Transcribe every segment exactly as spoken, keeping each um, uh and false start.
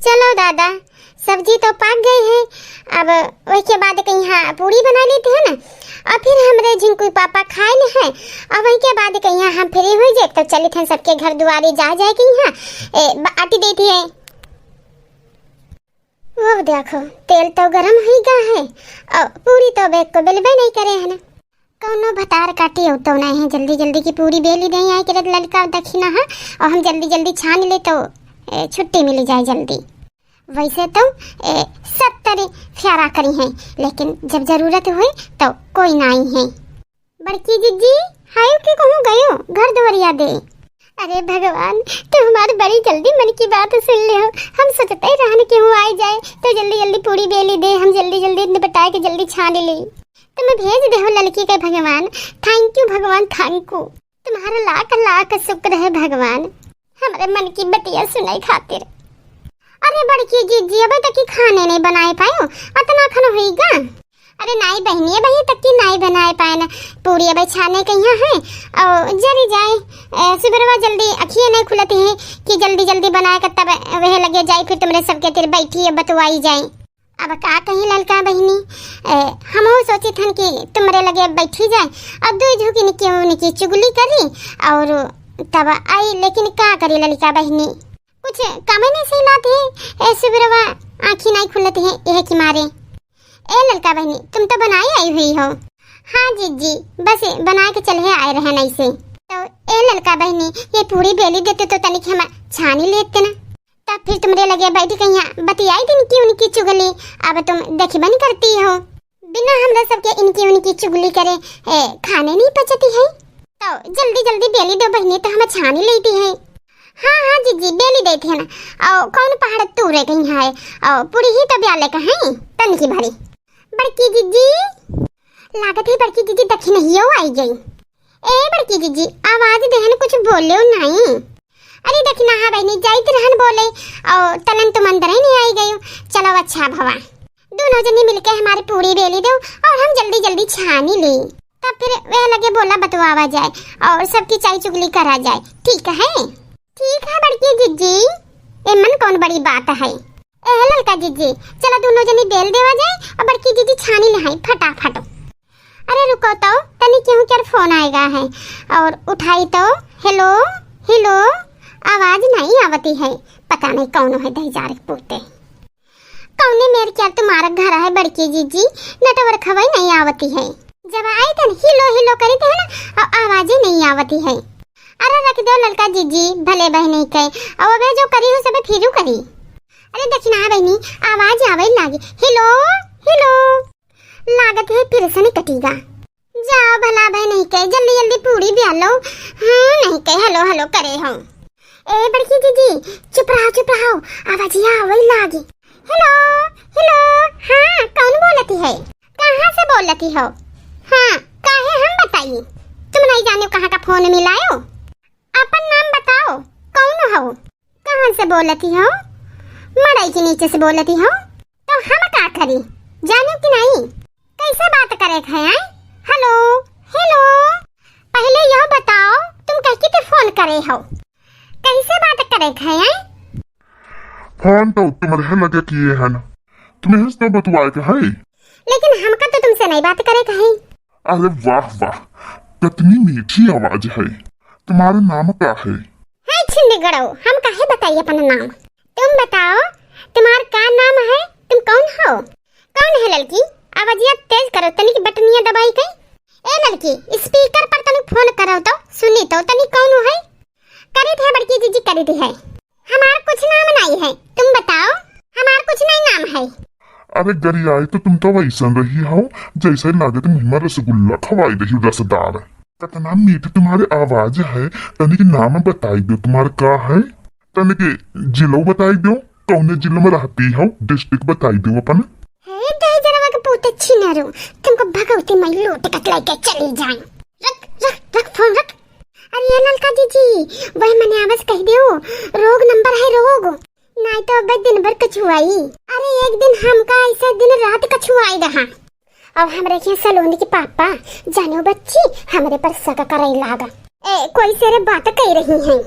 चलो दादा, सब्जी तो पाक गई है, अब वही के बाद कहीं हाँ पूड़ी बना लेते हैं ना, और फिर हमरे झिंकू पापा खाए ले हैं, और वही के बाद कहीं हाँ हम फ्री हो जाए, तब चलित हैं सबके घर दुआरे जा जाए कहीं हाँ, ए, ब-, आटी देती है। वो देखो, तेल तो गरम ही गा है, और पूड़ी तो बेक को बेलबे नहीं करे है ना। कौनो भतार काटी हो तो नहीं है, जल्दी जल्दी की पूड़ी बेली दे, आई के ललका दखिना है, और हम जल्दी जल्दी छान ले तो, ए, छुट्टी मिली जाए जल्दी। वैसे तो, ए, सत्तर प्यारा करी हैं, लेकिन जब जरूरत हुई तो कोई नाई है। बड़की जिज्जी, हायो के कहूँ गयो, घर दुआरिया दे। अरे भगवान, तू हमारी बड़ी जल्दी मन की बात सुन ले हो। हम सोचते ही रहन कि हूँ आई जाए तो जल्दी जल्दी पूड़ी बेली दे, हम जल्दी जल्दी निपटाए के जल्दी छान ली। तुम्हें भेज दे हो लड़की के भगवान। Thank you भगवान, thank you। तुम्हारा लाख लाख शुक्र है भगवान, हमारे मन की बतिया सुनाई खातिर। अरे बड़की जिज्जी, अबे तक की खाने नहीं बनाए पायो, अतना खन होइगा। अरे नाई बहनी, अबे तक की नाई बनाए पाए ना, पूड़ी अबे छाने के यहाँ है, और जरी जाए, ए, सुबेरवा जल्दी अखिए नहीं खुलती है कि जल्दी जल्दी बनाए के तब वह लगे जाए, फिर तुमरे सबके तिर बैठी है बतवाई जाए। अब का कही ललका बहिनी, ए, हमहू सोचित हन कि तुमरे लगे बैठी जाए, अब दुई झुकी निकी उनकी चुगली करी और तब आई, लेकिन का करी ललका बहिनी, कुछ कमे नहीं सही लात है, ए सुबेरवा आँखी नहीं खुलत है, यह की मारे। ए ललका बहिनी, तुम तो बनाए आई हुई हो। हाँ जिज्जी, बस बनाए के चले आए रहे नहीं से। तो ए ललका बहिनी, ये पूड़ी बेली देते तो तनिक हम छानी लेते ना। तब फिर तुमरे लगे बैठ के यहाँ बतियाई दिन की उनकी चुगली, अब तुम देखबे नहीं करती हो। बिना हमरा सबके इनकी उनकी चुगली करे, ए, खाने नहीं पचती है। तो जल्दी जल्दी बेली दो बहिनी, तो हम छानी लेती है। हाँ हाँ जिज्जी, बेली देती है ना। और कौन पहाड़ तूरे गई है, और पूड़ी ही तो ब्याले का है, तन की भरी। बड़की जिज्जी, लागत है बड़की जिज्जी दखिनहियो आई गई। ए बड़की जिज्जी, आवाज देहन कुछ बोल्यो नहीं। अरे दखिनहा बहिनी, जाइत रहन बोले, और तलन तुम अंदर ही नहीं आई गयो। चलो अच्छा भवा, दोनों जनी मिलके हमारी पूड़ी बेली दो और हम जल्दी जल्दी छानी ली, तब फिर वह लगे बोला बतवावा जाए और सबकी चाई चुगली करा जाए, ठीक है? ठीक है बड़की जिज्जी, एमन कौन बड़ी बात है। ए ललका जिज्जी, चला दोनों जनी बेल देवा जाए और बड़की जिज्जी छानी लिहाई फटाफट। अरे रुको तो, तनी केहू के फोन आएगा है, और उठाई तो। हेलो, हेलो, आवाज नहीं आवती है, पता नहीं कौन है दहिजारे के पोते। कौने मेर क्या तुम्हारा घर है बड़की जिज्जी, नेटवर्क हवाई नहीं आवती है। जब आई तन हिलो हिलो करी थे ना, और आवाज ही नहीं आवती है। अरे रख दो ललका जिज्जी, भले बहनी के, और अबे जो करी हो सबे फिरू करी। अरे दखिनहा बहिनी, आवाज आवे लागी, हिलो हिलो। लागत है फिर से नहीं कटीगा। जाओ भला बहनी के, जल्दी जल्दी पूड़ी ब्यालो। हाँ नहीं के हेलो हेलो करे हो। ए बड़की जिज्जी, चुप रहो चुप रहो, आवाजिया आवे लागी। हेलो, हेलो, हाँ कौन बोलती है? कहाँ से बोलती हो? हाँ काहे हम बताई, तुम नहीं जाने कहाँ का फोन मिलायो। अपन नाम बताओ, कौन हो? कहाँ से बोलती हो? मड़ई के नीचे से बोलती हो? तो हम का करी, जाने कि नहीं? कैसे बात करे है, हैं? हेलो, हेलो, पहले यह बताओ, तुम कह के फोन करे हो? कैसे बात करे है, हैं? फोन तो तुम्हारे लगे किए है ना, तुम्हें तो बतवाए के है। लेकिन हमका तो तुमसे नहीं बात करे के है। अरे वाह वाह, कितनी मीठी आवाज है। तुम्हारा नाम का है? है छिंदगड़ो, हम काहे बताइए अपना नाम? तुम बताओ, तुम्हार का नाम है? तुम कौन हो? कौन है ललकी? आवाजिया तेज करो, तनिक बटनिया दबाई के। ए ललकी, स्पीकर पर तनिक फोन करो तो, सुनी तो तनिक कौन है? करी थे बड़की जिज्जी, करी थे। हमार कुछ नाम नहीं है, तुम बताओ, हमार कुछ नहीं नाम है। अरे गरियाई तो तुम तो वैसन रही हो, जैसे लागत मुँह में रसगुल्ला खवाई रही हो, रसदार। कितना मीठ तुम्हारे आवाज है, तनिक नाम बताई दो, तुम्हार का है? तनिक जिलो बताई दो, कौने जिलो में रहती हो, डिस्ट्रिक्ट बताई दो अपन। हे दहिजरवा के पूत छिनारो, तुमको भगवती माई लूट के लेके चली जाए। रख, रख, रख फोन रख। अरे ये ललका जिज्जी, वह मने आवाज कह दियो, रोग नंबर है रोग। नाई तो अब दिन भर कछुआई। अरे एक दिन हमका ऐसे दिन रात कछुआई रहा। अब हमरे के सलोनी के पापा, जानो बच्ची, हमरे पर शक करे लागा। ए, कोई से रे बात कह रही हैं।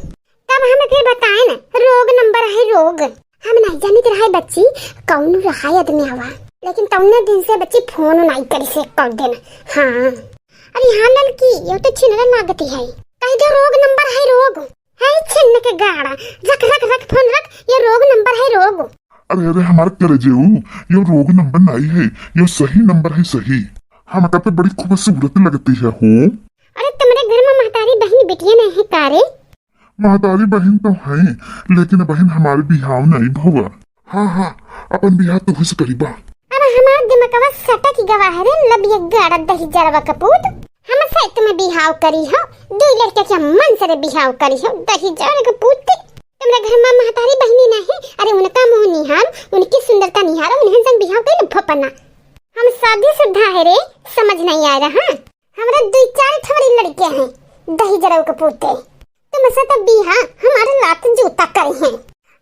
तब हम फिर बताए न, रोग नंबर है रोग। हम नाहीं जानित रहे बच्ची, कौन रहा आदमी आवा, लेकिन तौने दिन से बच्ची फोन नाहीं करिस एको दिन। हाँ, अरे हाँ ललकी, यो तो छिनरा लागती है। कहि दो रोग नंबर है रोग। है छिन्न के गाड़ा, रख, रख, रख, फोन रख, यो रोग नंबर है रोग। अरे, अरे, हमार करेजेऊ, यो रोग नंबर नाहीं है, यो सही नंबर है, सही। हमका तो बड़ी खूबसूरत लगती है हो। अरे, तुम्हरे घर मा महतारी बहिन बिटिया नाहीं है का रे? महतारी बहिन तो है, लेकिन बहिन हमार बिहाव नाहीं भवा। हाँ, हाँ, अपन बिहाव तुहसे करीबा। अब हमार दिमगवा सटक गवा है रे, लबिया गाड़ा दहिजरवा कपूत। हमसे तुम बिहाव करिहो, दुइ लड़के के मन से रे बिहाव करिहो, दहिजरवा कपूत। तुम्हरे घर मा महतारी बहिनी नाहीं, अरे उनका मुँह निहार, उनकी सुंदरता निहार, उन्हें संग बिहाव कइ लो फोपना। हम शादीशुदा है रे, समझ नाहीं आय रहा। हमरा दुइ चार ठवरी लड़के हैं, दहिजरवा कपूते। तुमसे तो बिहा हमारे लात जूता करिहैं।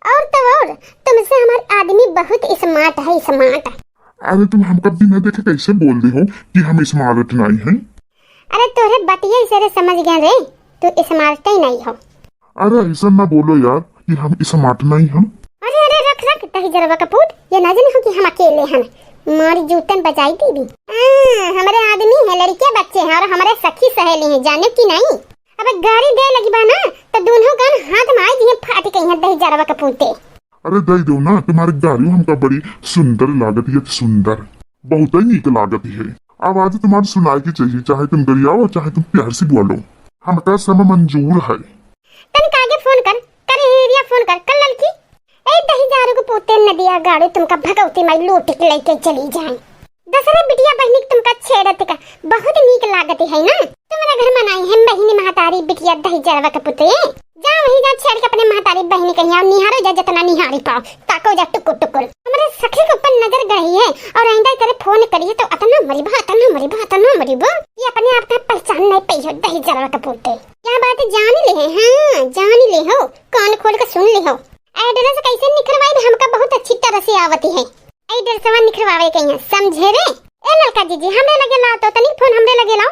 और तो और, तुमसे हमार आदमी बहुत smart है, smart। अरे, तुम हमका बिना देखे कैसे बोल रहे हो कि हम smart नाहीं हैं? अरे, तोहरे बतिये से रे समझ गए रे, तू smart ही नाहीं हो। अरे, ऐसा ना बोलो यार कि हम smart नाहीं हैं। अरे, अरे, रख, रख, दहिजरवा कपूत, ये ना जाने हो कि हम अकेले हैं। मारी जूतन बजाई दीदी। हाँ, हमरे आदमी हैं, लड़के बच्चे हैं और हमरे सखी सहेली हैं, जाने कि नाहीं? अब गारी दे लगिबा ना, तो दोनों गान हाथ मा आई जिहे फाट कइहाँ दहिजरवा कपूते। अरे दइ दो ना, तुम्हारी गारी हमका बड़ी सुंदर लागत है, सुंदर, बहुत ही नीक लागत है। आवाज तुम्हारी सुनाए के चाहिए, चाहे तुम गरियाओ, चाहे तुम प्यार से बोलो। हमका सब मंजूर है। तनिक आगे फोन कर, कर हिरिया फोन कर, कर ललकी। ए दहिजरवा कपूते नदिया गाड़ू, तुमका भगवती माई लूट के लेके चली जाए। दसरे बिटिया बहिनी के तुमका छेड़त का बहुत नीक लागत है ना? तुम्हरे घर मा नाहीं है बहिनी महतारी बिटिया दहिजरवा कपूते। जा वहीं जा छेड़ के अपने महतारी बहिनी कहिया निहारो जा, जितना निहारी पाओ, ताको जा टुकुर टुकुर। हमरे सखी के ऊपर नजर गई है और आइंदा करे फोन करिए तो अतना मरिबा, अतना मरिबा, अतना मरिबा कि अपने आप का पहचान नाहीं पइहो दहिजरवा कपूते। यह बात जान ले, हाँ, जान ले हो, कान खोल के सुन ले हो। Address कैसे निखरवाई, हमका बहुत अच्छी तरह से आवती है। Address वा निखरवावे के यहाँ, समझे रे? ए ललका जीजी, हमरे लगे लाओ तो, तनिक फोन हमरे लगे लाओ।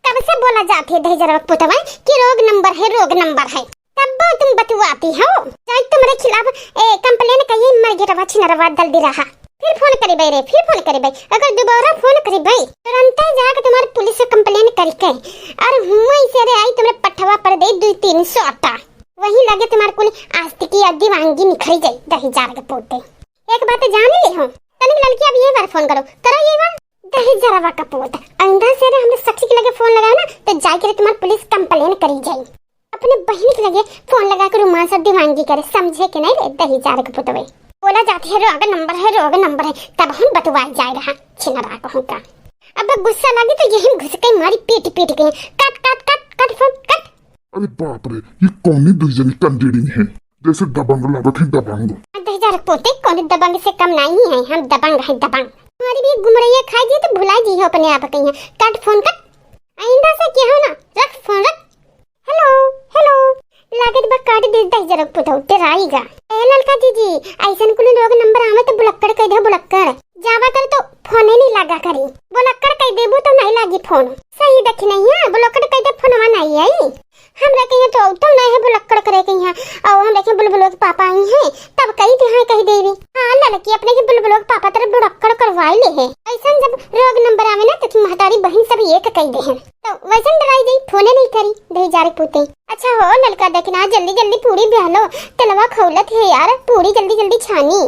कब से बोला जात है दहिजरवा पुतवा कि रोग नंबर है, रोग नंबर है, तब तुम बतुआती हो। चाहे तुम्हरे खिलाफ, ए, complain कहिए, मर गिरवा छिनरवा दल दे रहा। फिर फोन करीबे रे, फिर फोन करीबे। अगर दोबारा फोन करीबे, तुरंते जाके तुम्हारे पुलिस से complain करके और हुआं से रे आई तुम्हरे पठवा पर दे दुइ तीन सौ आटा। वहीं लगे तुम्हारे कुल आस्तिकी और दीवानगी निखरी जाई, दहिजरवा कपूते। एक बात जान ले हो, तनिक ललकी अब ये बार फोन करो, करो ये बार। दहिजरवा कपूत, आइंदा से रे हमरे सखी के लगे फोन लगाए ना, तो जाके रे तुम्हारे पुलिस complain करी जाई। अपने बहिन के लगे फोन लगा के रोमांस और दीवानगी करे, समझे के नाहीं रे दहिजरवा कपूतवे? बोला जात है रोग नंबर है, रोग नंबर है, तब हम बतुआ जाए रहा छिनरा कहूँ का। अब गुस्सा लगी तो यही घुस के मारी पीट पीट के, कट, कट, कट, कट फोन, कट। अरे बाप रे, ये कौनी दुई जनी कंडीड़ी है, जैसे दबंग लागत है, दबंग। दहिजरवा कपूते, कौन दबंग से कम नाहीं है, हम दबंग है, दबंग। हमारी भी गुमरैया खाई जी तो भुलाई जी हो अपने आप कहिया। कट फोन कट, आइंदा से केहो ना, रख फोन रख। Hello, hello। लागत बा काट दे दहिजरवा कपूतउ, डराइगा। ए ललका जीजी, अइसन कुल रोग नंबर आवे तो बुलक्कड़ कह दे, बुलक्कड़। जावा कर तो फोने नाहीं लागा करी। बुलक्कड़ कह देबू तो नाहीं लागी फोन। सही देखी नाहीं है, बुलक्कड़ कह दे फोनवा नाहीं आई। हमरा कहिया तो औतो नाहीं है बुलक्कड़ करे कहिया। और हमरा कहिया बुलबुलो के पापा आई हैं, तब कही दे हैं कही देवी। हाँ ललकी, अपने के बुलबुलो के पापा तेरे बुलक्कड़ करवाई ले है। अइसन जब रोग नंबर आवे ना तो कि महतारी बहिन सब एक कही दे हैं। तो वैसन डराई जाई, फोने नाहीं करी, दहिजरवा कपूते। अच्छा हो ललका, देखना जल्दी जल्दी पूड़ी ब्याह लो, तेलवा खौलत है यार, पूड़ी जल्दी जल्दी छानी।